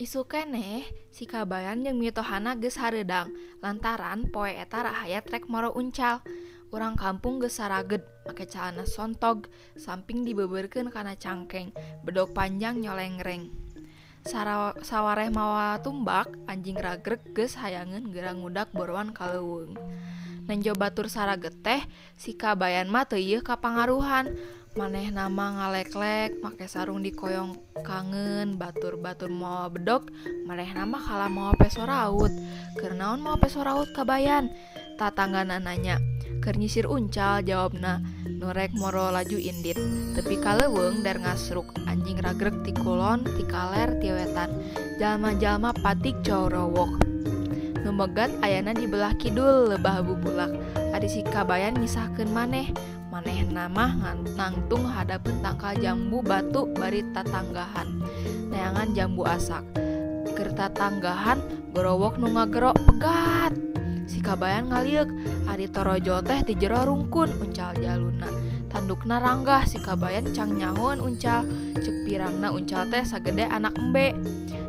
Isuk keneh si Kabayan jeung mitohana geus hareudang lantaran poe eta rahayat rek moro uncal. Urang kampung geus saraged make calana sontog samping dibeubeurkeun kana cangkeng, bedog panjang nyolengreng. Sawareh mawa tumbak, anjing ragreg geus hayangeun geura ngudak borowan ka leuweung. Nenjo batur saraged teh si Kabayan mah teu ieuh kapangaruhan. Manehna mah ngaleklek make sarung dikoyong kangeun, batur-batur mawa bedog, manehna mah kalah mawa peso raut. Keur naon mawa peso raut Kabayan? Tatanggana nanya. Keur nyisir uncal jawabna, nu rek moro laju indit. Tepi ka leuweung der ngasruk, anjing ragreg ti kulon, ti kaler, ti wetan. Jalma-jalma patik corowok. Nu megat ayana di belah kidul lebah bubulak. Ari si Kabayan misahkeun maneh. Manehna mah nangtung hadapeun tangkal jambu batu bari tatanggahan. Neangan jambu asak. Keur tatanggahan gorowok nu ngagero pegat. Si Kabayan ngalieuk, ari torojol teh ti jero rungkun uncal jaluna. Tandukna ranggah, si Kabayan cang nyahoan uncal. Ceuk pirangna uncal teh sagede anak embe.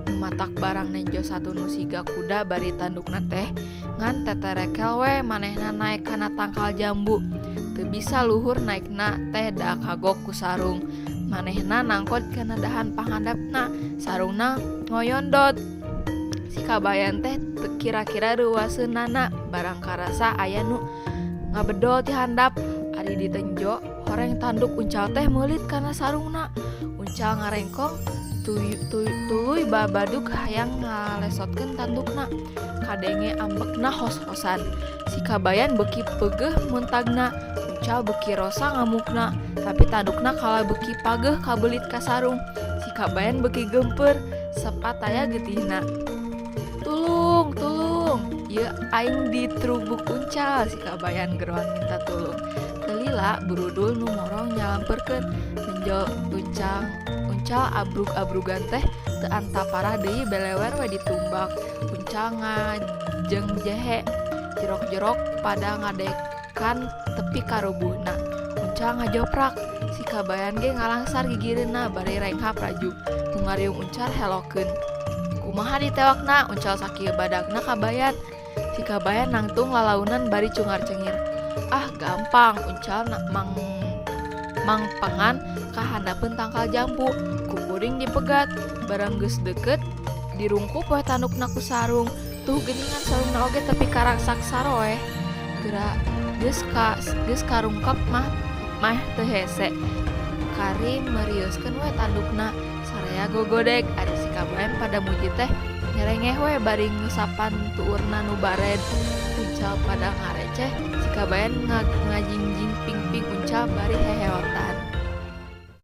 Nu matak barang nenjo satu nu siga kuda bari tandukna teh ngan teterekel we manehna naek kana tangkal jambu. Teu bisa luhur naekna teh da kagok ku sarung. Manehna nangkot kana dahan panghandapna, sarungna ngoyondot. Si Kabayan teh teu kira-kira reuwaseunana barang karasa aya nu ngabedol ti handap. Ari ditenjo horeng tanduk uncal teh meulit kana sarungna. Uncal ngarengkong tuluy babadug hayang ngalesotkeun tandukna. Kadenge ambekna hos-hosan. Si Kabayan beuki peugeuh muntagna, uncal beuki rosa ngamukna, tapi tandukna kalah beuki pageuh kabelit ka sarung. Si Kabayan beuki geumpeur, sepataya getihna. Tulung, tulung, ieu aing ditrubuk uncal, si Kabayan geroan minta tulung. Teu lila burudul nu morong nyalamperkeun, nenjo uncal abrug-abrugan teh teu antaparah deui belewer we ditumbak. Uncal ngajeng jehe, jerok-jerok pada ngadekan tepi karubuhna. Uncal ngajoprak, si Kabayan ge ngalangsar gigireunna bari renghap rajug. Nu ngariung uncal helokeun. Kumaha ditewakna uncal sakieu badagna Kabayan. Si Kabayan nangtung lalaunan bari cungar-cengir. Ah gampang, uncal mangpangan ka handapeun tangkal jambu. Ku kuring dipegat, barang geus deukeut dirungkup we tandukna ku sarung. Tuh geuningan sarungna oge tepi karaksak saroeh. Geura geus karungkep mah teu hese. Kari merieuskeun we tandukna saraya gogodeg. Ari si Kabayan pada muji teh nyerengeh we bari ngusapan tuurna nu bared. Uncal pada ngareceh, si Kabayan ngajingjing pingping uncal